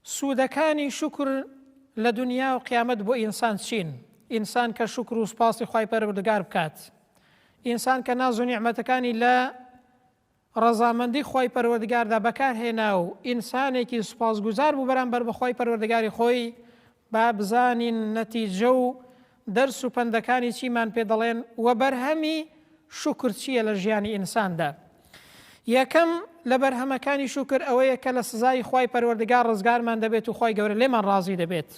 سوودەکانی شوکر لە دونیا و قیامەت بۆ ئینسان چین؟ ئینسان کە شوکر و سوپاسی خوای پەروەردگار بکات، ئینسان کە ناز و نیعمەتەکانی لە ڕەزامەندی خوای پەروەردگاردا بەکار هێنا و ئینسانێکی سوپاسگوزار بوو بەرامبەر بە خوای پەروەردگاری خۆی، با بزانین نەتیجە و دەرس و پەندەکانی چیمان پێ دەڵێن و بەرهەمی شوکر چییە لە ژیانی ئینساندا؟ یەکەم لە بەرهەمەکانی شوکر ئەوەیە کە لە سزای خوای پەروەردگار ڕزگارمان دەبێت و خوای گەورە لێمان ڕازی دەبێت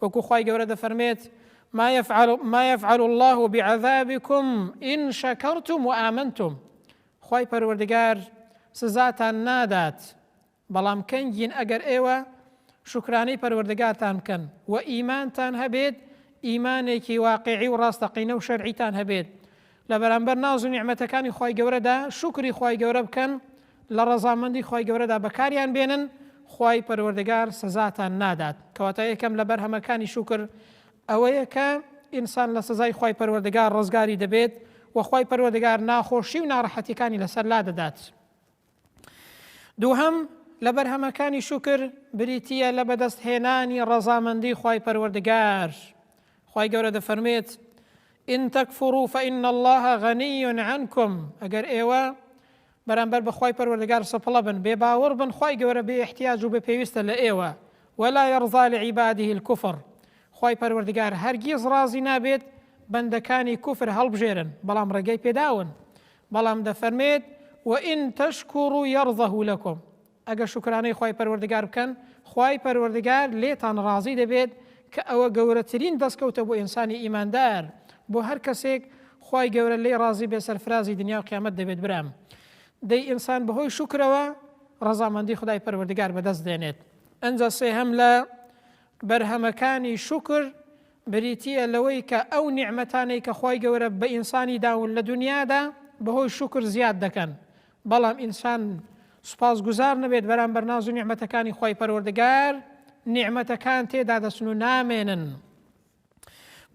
وەکو خوای گەورە دەفەرمێت ما يفعل, ما يفعل الله بعذابكم إن شكرتم وآمنتم خوای پەروەردگار سزاتان نادات بەڵام کەنگین ئەگەر ئێوە شوکرانەی پەروەردگارتان بکەن و ئیمانتان هەبێت، ئیمانێکی واقیعی و ڕاستەقینە و شەرعیتان هەبێت، لە بەرامبەر ناز و نیعمەتەکانی خوای گەورەدا شوکری خوای گەورە بکەن، لە ڕەزامەندی خوای گەورەدا بەکاریان بێنن، خوای پەروەردگار سزاتان نادات. کەواتە یەکەم لە بەرهەمەکانی شوکر ئەوەیە کە ئینسان لە سزای خوای پەروەردگار ڕزگاری دەبێت و خوای پەروەردگار ناخۆشی و ناڕەحەتیەکانی لەسەر لادەدات. دووهەم، لە بەرهەمەکانی شوکر بریتییە لە بەدەست هێنانی ڕەزامەندی خوای پەروەردگار، خوای گەورە دەفەرموێت، ان تکفروا فان اللە غنی عنکم، ئەگەر ئێوە بەرامبەر بە خوای پەروەردگار سپڵە بن، بێ باوەڕ بن، خوای گەورە بێ ئیحتیاج و بێ پێویستە لە ئێوە، ولا یرضی لعباده الکفر، خوای پەروەردگار هەرگیز ڕازی نابێت بەندەکانی کوفر هەڵبژێرن، بەڵام ڕێگەی پێداون بەڵام دەفەرمێت، وان تشکروا یرضه لکم، ئەگەر شوکرانەی خوای پەروەردگار بکەن خوای پەروەردگار لێتان ڕازی دەبێت، کە ئەوە گەورەترین دەستکەوتە بۆ ئینسانی ئیماندار، بۆ هەر کەسێک خوای گەورە لێی ڕازی بێت سەرفرازی دنیا و قیامەت دەبێت برام. دەی ئینسان بەهۆی شوکرەوە ڕەزامەندی خودای پەروەردگار بەدەست دێنێت. ئەنجا سێهەم لە بەرهەمەکانی شوکر بریتییە لەوەی کە ئەو نیعمەتانەی کە خوای گەورە بە ئینسانی داون لە دونیادا بەهۆی شوکر زیاد دەکەن، بەڵام ئینسان سوپاس گوزار نەبێت بەرامبەر ناز و نیعمەتەکانی خوای پەروەردگار نیعمەتەکان تێدا دەچن و نامێنن.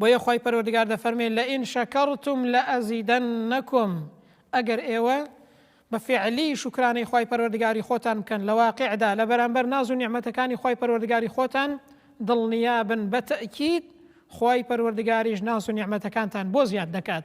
بۆیە خوای پەروەردگار دەفەرمێ لئن شکرتم لأزیدنکم ئەگەر ئێوە بە فیعلی شوکرانەی خوای پەروەردگاری خۆتان بکەن لە واقیعدا لە بەرامبەر ناز و نیعمەتەکانی خوای پەروەردگاری خۆتان دڵنیابن بە تەئکید خوای پەروەردگاریش ناز و نیعمەتەکانتان بۆ زیاد دەکات.